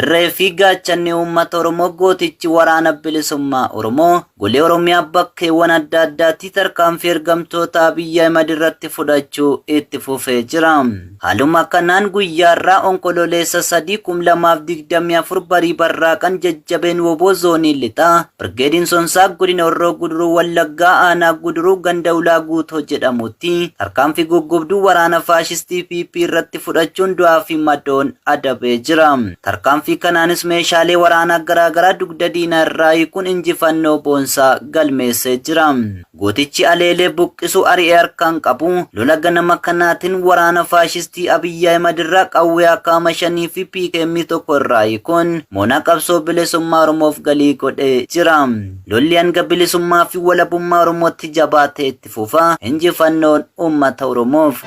Irree fi gaachanni uummata Oromoo gootichi Waraana Bilisummaa Oromoo golee Oromiyaa bakkeewwan adda addaatti tarkaanfii ergamtoota Abiy Ahimad irratti fudhachuu itti fufee jira. Haaluma kanaan guyyaa har'aa Onkololeessa 3, 2024 barii barraaqan jajjabeen wbo Zoonii Lixaa Birgeediin Sonsaa Godina Horroo Guduruu Wallaggaa Aanaa Guduruu ganda Ulaa Guutoo jedhamutti tarkaanfii goggobduu waraana faashistii PP irratti fudhachuun du'aa fi madoon adabee jira. Tarkaanfii kanaanis meeshaalee waraanaa garaagaraa dugda diinaa irraa hiikuun injifannoo boonsaa galmeessee jira. Gootichi aleelee buqqisu ari'ee harkaan qabu lola ganama kanaatiin waraana faashistii Abiy Ahimad irraa qawwee akaama 5 fi PKM 1 irraa hiikuun moonaa qabsoo bilisummaa Oromoof galii godhee jira. Lolli hanga bilisummaa fi walabummaa Oromootti jabaatee itti fufa. Injifannoon uummata Oromoof.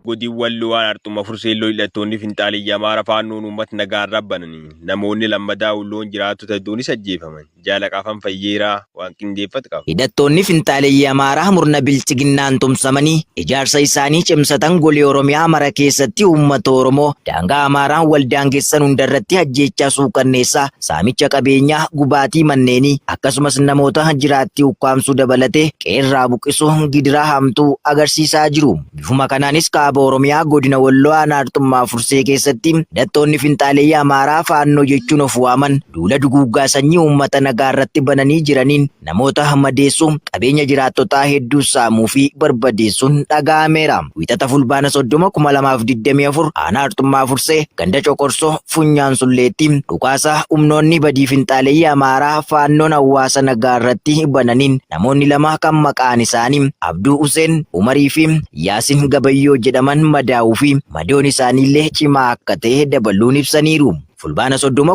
Godin Walloo Aan Arxumma Furseelloo hidhattoonni finxaaleyyi Amaara Faannoon uummata nagaa irra bananiin namoonni 2 madaa'uun loon jiraattota hedduunis ajjeefaman. Jaal Aqaafan Fayyeeraa waan qindeeffate qaba. Hidhattoonni finxaaleyyii Amaaraa murna Bilxiginnaan tumsamanii ijaarsa isaanii cimsatan golee Oromiyaa mara keessatti uummata Oromoo daangaa Amaaraan wal daangessan hundarratti ajjeechaa suukanneessaa, saamicha qabeenyaa, gubaatii manneenii akkasumas namoota jiraattii ukkaamsuu dabalatee qe'eerraa buqqisuu gidiraa hamtuu agarsiisaa jiru. Bifuma kanaanis Kaaba Oromiyaa godina Walloo aanaa Arxummaa Fursee keessatti hidhattoonni finxaaleyyii Amaaraa Faannoo jechuun of waaman duula duguuggaa sanyii uummata nagaa irratti bananii jiraniin namoota madeessuu, qabeenya jiraattotaa hedduu saamuu fi barbadeessuun dhaga'ameera. Wiixata Fulbaana 30, 2024 aanaa Arxummaa Fursee ganda Coqorsoo Funyaan Sulleetti dhukaasa humnoonni badii finxaaleyyii Amaaraa Faannoon hawaasa nagaa irratti bananiin namoonni 2 kan maqaan isaanii Abduu Huseen Umarii fi Yaasin Gabayyoo jedhaman madaa'uu fi madoon isaaniillee cimaa akka ta'e dabaluun ibsaniiru. Fulbaana 30,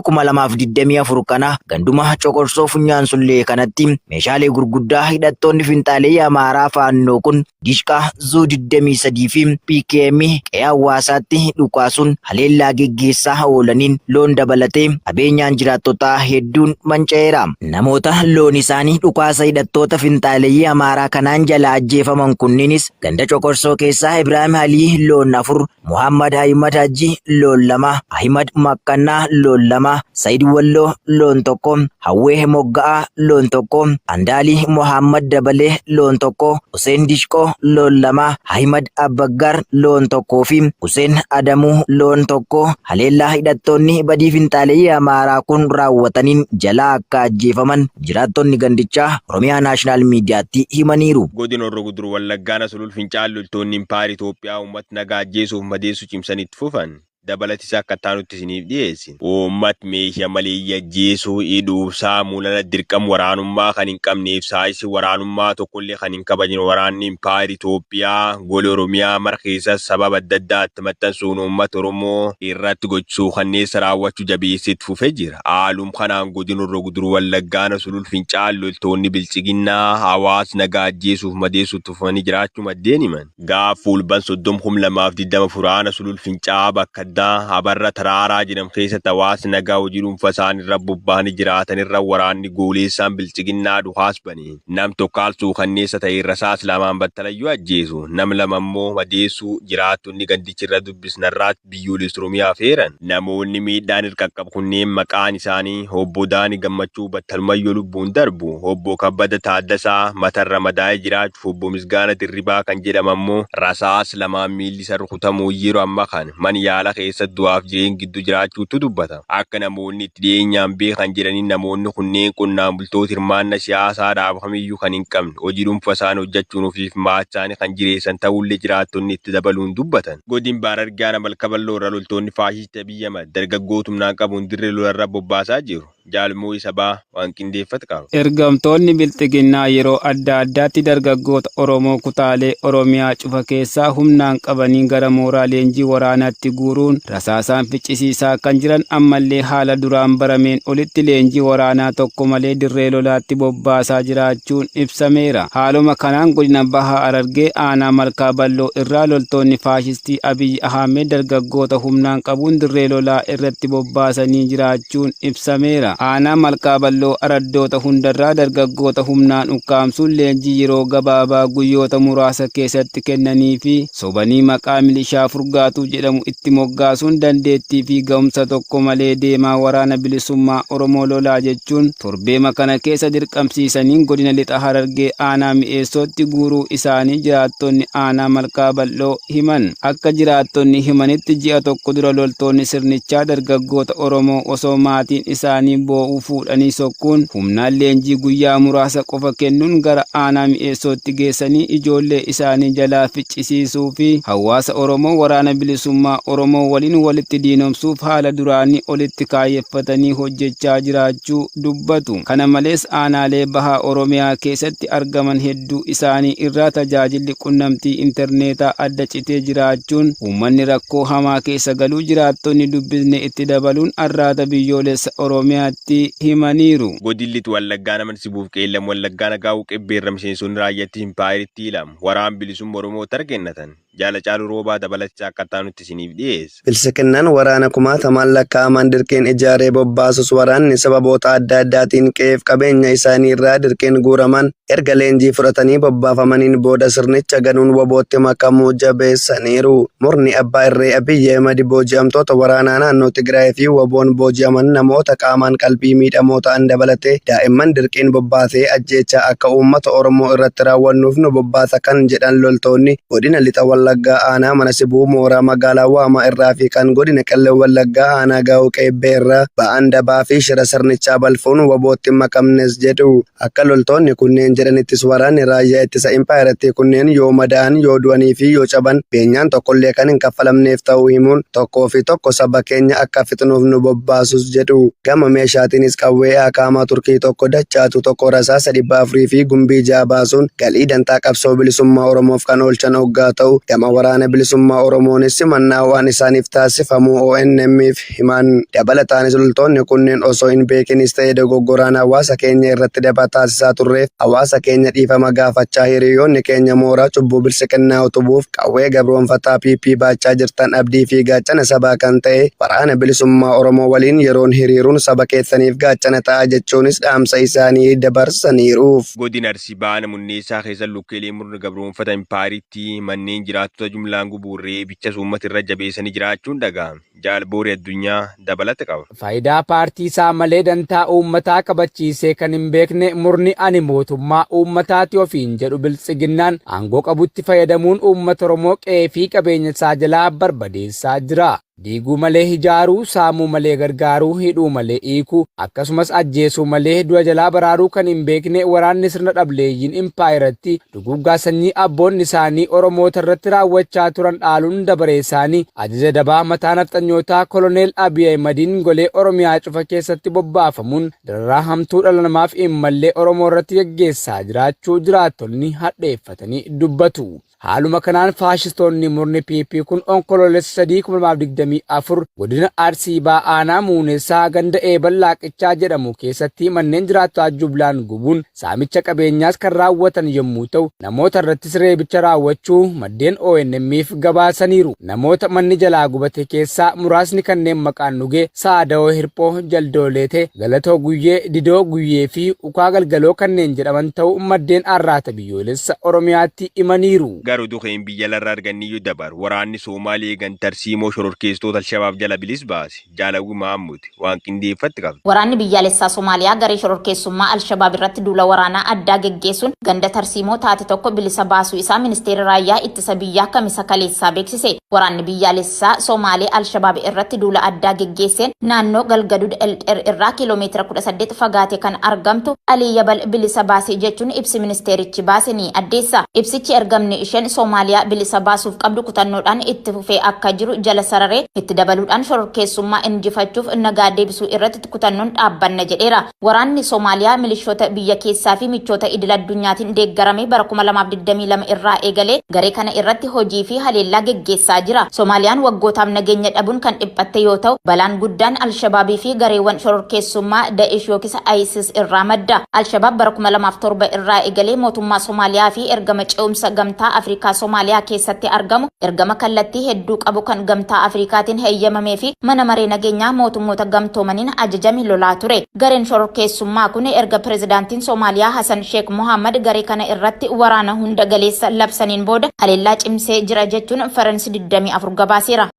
2024 kana ganduma Coqorsoo Funyaan Sullee kanatti meeshaalee gurguddaa hidhattoonni finxaaleyyii Amaaraa Faannoo kun Dishqaa Zuu 23 fi PKM qe'ee hawaasaatti dhukaasuun haleellaa geggeessaa oolaniin loon dabalatee qabeenyaan jiraattotaa hedduun manca'eera. Namoota loon isaanii dhukaasa hidhattoota finxaaleyyii Amaaraa kanaan jalaa ajjeefaman kunniinis ganda Coqorsoo keessaa Ibraahim Alii loon 4, Muhaammad Ahimad Hajji loon 2, Ahimad Makkannaa loon 2, Sayid Walloo loon 1, Hawwee Mogga'aa loon 1, Andaalii Muhaammad Dabalee loon 1, Huseen Dishqoo loon 2, Ahimad Abbaggaar loon 1 fi Huseen Adamuu loon 1 haleellaa hidhattoonni badii finxaaleyyii Amaaraa kun raawwataniin jalaa akka ajjeefaman jiraattonni gandichaa Oromiyaa Naashinaal Miidiyaatti himaniiru. Godina Horro Guduruu Wallaggaa Aanaa Sulul Fincaan loltoonni Impaayera Itoophiyaa uummata nagaa ajjeesuuf madeessuu cimsanii itti fufan. Dabalata isaa akka itti aanutti isiniif dhiyeessina. Uummat meesha maleeyyi ajjeesuu, hidhuuf, saamuun ala dirqam waraanummaa kan hin qabneef saayisi waraanummaa tokkollee kan hin kabajne waraanni Impaayera Itoophiyaa gola Oromiyaa mara keessa sababa adda addaa itti maxxansuun uummata Oromoo irratti gocha suukanneessa raawwachuu jabeessee itti fufe jira. Haalum kanaan Godina Horro Guduruu Wallaggaa Aana Sulul Fincaan loltoonni Biltsiginnaa hawaas nagaa ajjeesuuf madeessuu itti fufanii jiraachuu maddeen himan. Gaaf Fuulban 30, 2020 Furaana Sulul Fincaa'aa bakka addaa Abarra Taraaraa jedhamu keessatti hawaasni nagaa hojii dhuunfa isaanii irra bobba'anii jiraatan irra waraanni gooleessaan Biltsiginnaa dhukaas bane. Nam tokko haal suukanneessa ta'een rasaas lamaan battalayyuu ajjeesu, nam 2 ammoo madeessuu jiraattonni gandicha irra dubbisnarraatti Biyyoolessa Oromiyaaf eeran. Namoonni miidhaan irra qaqqabe kunneen maqaan isaanii Obbo Daani Gammachuu battalumayyuu lubbuun darbu, Obbo Kabbada Taaddasaa matarra madaa'ee jiraachuuf Obbo Misgaana Dirribaa kan jedhama ammoo rasaas lamaan miilli isa rukutamuu yeroo amma kana man yaala keessatti du'aaf jireenya gidduu jiraachuuttu dubbatama. Akka namoonni itti dhiyeenyaan beekan jedhaniin namoonni kunneen qonnaan bultoota hirmaanna siyaasaa dhaaba kamiyyuu kan hin qabne hojii dhuunfa isaanii hojjechuun ofiif maatiisaanii kan jireessan ta'uullee jiraattonni itti dabaluun dubbatan. Godin Baha Harargee Aanaa Malka Bal'oo irraa loltoonni faashistii Abiy Ahimad dargaggoota humnaan qabuun dirree lolarra bobbaasaa jiru. Jaal Moo'ii Sabaa waan qindeeffate qaba. Ergamtoonni Bilxiginnaa yeroo adda addaatti dargaggoota Oromoo kutaalee Oromiyaa cufa keessaa humnaan qabanii gara mooraa leenjii waraanaatti guuruun rasaasaan ficcisiisaa kan jiran ammallee haala duraan barameen olitti leenjii waraanaa tokko malee dirree lolaatti bobbaasaa jiraachuun ibsameera. Haaluma kanaan godina Baha Harargee aanaa Malkaa Bal'oo irraa loltoonni faashistii Abiy Ahimed dargaggoota humnaan qabuun dirree lolaa irratti bobbaasanii jiraachuun ibsameera. himameera. Aanaa Malkaa Bal'oo araddoota hundarraa dargaggoota humnaan ukkaamsuun leenjii yeroo gabaabaa guyyoota muraasa keessatti kennanii fi sobanii maqaa milishaa furgaatuu jedhamu itti moggaasuun dandeettii fi ga'umsa tokko malee deemaa waraana bilisummaa Oromoo lolaa jechuun torbeema kana keessa dirqamsiisanii godina lixa Harargee aanaa Mi'eessootti guuruu isaanii jiraattonni aanaa Malkaa Bal'oo himan. Akka jiraattonni himanitti ji'a tokko dura loltoonni sirnichaa dargaggoota Oromoo osoo maatiin isaanii boo'uu fuudhanii sokkuun humnaan leenjii guyyaa muraasa qofa kennuun gara aanaa Mi'eessootti geessanii ijoollee isaanii jalaa ficcisiisuu fi hawaasa Oromoo waraana bilisummaa Oromoo waliin walitti diinomsuuf haala duraanii olitti kaayyeffatanii hojjechaa jiraachuu dubbatu. Kana malees aanaalee baha Oromiyaa keessatti argaman hedduu isaanii irraa tajaajilli qunnamtii intarneetaa adda citee jiraachuun uummanni rakkoo hamaa keessa galuu jiraattonni dubbisne itti dabaluun Arraata Biyyoolessa Oromiyaatti himaniiru. Godin Lixa Wallaggaa Nama Sibuuf Qeellam Wallaggaa Nagaa'uu Qebbeerra miseensonni raayyaatti Impaayeritti ilamu waraan bilisummaa Oromoo tarkennatan. Jaala Caaluu Roobaa dabalachaa akka nutti isiniif dhiyeessa. Bilisiqinnaan waraana kumaatamaan lakkaa'aman dirqiin ijaaree bobbaasus waraanni sababoota adda addaatiin qe'eef qabeenya isaanii irraa dirqiin guuraman erga leenjii fudhatanii bobbaafamaniin booda sirnicha ganuun wabootti makamuu jabeessaniiru. Murni abbaa irree Abiyyi Ahimad booji'amtoota waraanaa naannoo Tigraay fi waboon booji'aman namoota qaamaan qalbii miidhamoo ta'an dabalatee daa'imman dirqiin bobbaasee ajjeechaa akka uummata Oromoo irratti raawwannuuf nu bobbaasa kan jedhan loltoonni godina lixa Wallaggaa aanaa mana Sibuu mooraa magaalaa Waamaa irraa fi kan godina Qellem Wallaggaa aanaa Gaa'oo Qeebbee irraa ba'an dabaa fi shira sirnichaa balfuun wabootti makamnes jedhu. Akka loltoonni kunneen jedhanittis waraanni raayyaa ittisa impaayerattii kunneen yoo madaa'an, yoo du'anii fi yoo caban beenyaan tokkollee kan hin kaffalamneef ta'uu himuun tokkoo fi tokko saba keenya akka fixnuuf nu bobbaasus jedhu. Gama meeshaatiinis qawwee akaamaa Turkii tokko dachaatu tokko rasaasa 400 fi gumbii 6 baasuun galii dantaa qabsoo bilisummaa Oromoof kan oolchan hoggaa ta'u gama waraana bilisummaa Oromoonis simannaa waan isaaniif taasifamuu ONM'f himan. Dabalataanis loltoonni kunneen osoo hin beekinis ta'e dogoggoraan hawaasa keenya irratti daba taasisaa turreef hawaasa keenya dhiifama gaafachaa hiriyoonni keenya mooraa cubbuu bilisiqinnaa utubuuf qawwee gabroonfataa PP baachaa jirtan abdii fi gaachana sabaa kan ta'e waraana bilisummaa Oromoo waliin yeroon hiriiruun saba keessaniif gaachana ta'a jechuunis dhaamsa isaanii dabarsaniiruuf. Godina Arsii Baha Munneessaa keessa lukkeelee murni gabroonfata impaayeritti manneen jiraattota jumlaan gubuun reebicha uummata irra jabeessanii jiraachuun dhaga'ame. Jaalboorii addunyaa dabalata qaba. Faayidaa paartii isaa malee dantaa uummataa kabachiisee kan hin beekne murni ani mootummaa uummataati ofiin jedhu biltsiginnaan aangoo qabutti fayyadamuun uummata Oromoo qe'ee fi qabeenya isaa jalaa barbadeessaa jira. Diiguu malee ijaaruu, saamuu malee gargaaruu, hidhuu malee hiikuu, akkasumas ajjeesuu malee du'a jalaa baraaruu kan hin beekne waraanni sirna dhableeyyiin impaayeratti duguuggaa sanyii abboonni isaanii Oromoota irratti raawwachaa turan dhaaluun dabaree isaanii ajaja dabaa mataa nafxanyootaa Koloneel Abiy Ahimadiin golee Oromiyaa cufa keessatti bobbaafamuun dararaa hamtuu dhala namaaf hin mallee Oromoo irratti geggeessaa jiraachuu jiraattonni hadheeffatanii dubbatu. Haaluma kanaan faashistoonni murni PP kun Onkoloolessa 3, 2024 godina Arsii Bahaa aanaa Muunessaa ganda Eeban Laaqichaa jedhamu keessatti manneen jiraattotaa jumlaan gubuun saamicha qabeenyaas kan raawwatan yommuu ta'u namoota irrattis reebicha raawwachuu maddeen ONM'f gabaasaniiru. Namoota manni jalaa gubate keessaa muraasni kanneen maqaan dhugee Saadawoo Hirphoo, Jaldoo Leetee, Galatoo Guyyee, Didoo Guyyee fi Ukaa Galgaloo kanneen jedhaman ta'uu maddeen Arraata Biyyoolessa Oromiyaatti himaniiru. Garuu dukeen biyya larra arganniyyuu dabar waraanni Soomaalee gantarsiimoo shororkeessitoota Alshabaab jala bilis baase. Jaalawwi Mahammud waan qindeeffatti qabdi. Waraanni biyyaalessaa Somaaliyaa garee shororkeessummaa Al-Shabaab irratti duula waraanaa addaa geggeessuun ganda tarsiimoo taate tokko bilisa baasuu isaa Ministeerri Raayyaa Ittisa Biyyaa Kamisa kaleessaa beeksise. Waraanni biyyaalessaa Somaalee Al-Shabaab irratti duula addaa geggeesseen naannoo Galgadud Eldher irraa kiiloomeetira 18 fagaatee kan argamtu Alii Yabal bilisa baase jechuun ibsi ministeerichi baase ni addeessa. Ibsichi ergamni isheen Somaaliyaa bilisa baasuuf qabdu kutannoodhaan itti fufee akka jiru jala sararee itti dabaluudhaan shororkeessummaa injifachuuf nagaa deebisuu irratti kutannoon dhaabbanna jedheera. Waraanni Somaaliyaa milishoota biyya keessaa fi michoota idil addunyaatiin deeggarame bara 2022 irraa eegalee garee kana irratti hojii fi haleellaa geggeessaa jira. Somaaliyaan waggootaaf nageenya dhabuun kan dhiphatte yoo ta'u, balaan guddaan Alshabaabii fi gareewwan shororkeessummaa Da'ish yookiis ISIS irraa madda. Alshabaab bara 2007 irraa eegalee mootummaa Somaaliyaa fi ergama ce'umsa gamtaa Afrikaa Somaaliyaa keessatti argamu ergama kallattii hedduu qabu kan gamtaa Afrikaa Ameerikaatiin heeyyamamee fi Mana Maree Nageenyaa Mootummoota Gamtoomaniin ajajame lolaa ture. Gareen shororkeessummaa kun erga pirezidaantiin Somaaliyaa Hasan Sheek Mohammad garee kana irratti waraana hunda galeessa labsaniin booda haleellaa cimsee jira jechuun Faransi 24 gabaaseera.